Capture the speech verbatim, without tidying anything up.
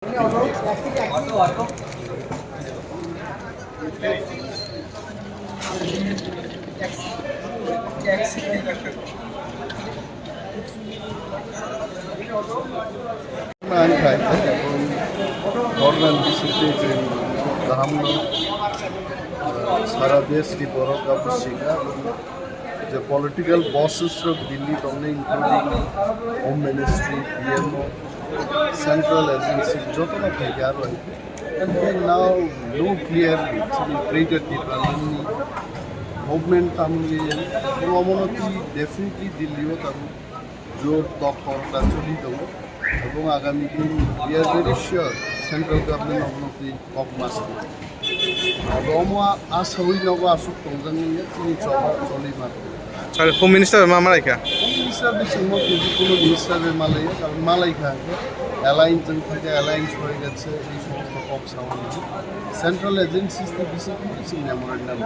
Ang khai, ang khai, government bising twi chwng kaham no, sara desh ni borok abo sika, je political bosses rok Delhi tongnai, including Home Ministry, P M O, central agency, jotono phaikha aro hai. And they now know clearly, chini Greater Tipraland ni movement tamni, omono twi definitely Delhi o tamo jor tok korokda choli tongo. Ebong agami din we are very sure central government omono twi kok ma sanai. Abo omo asawi nogo aswk tongjak nini chini choli ma. Sir, Home Minister ma malai kha? Home Minister de chwngno khe kuno minister de malai, karon malai kha hwnkhe alliance jwng thang khe alliance roi getse ei somosto kok sawi. Central agencies de bisi khe bisi memorandum.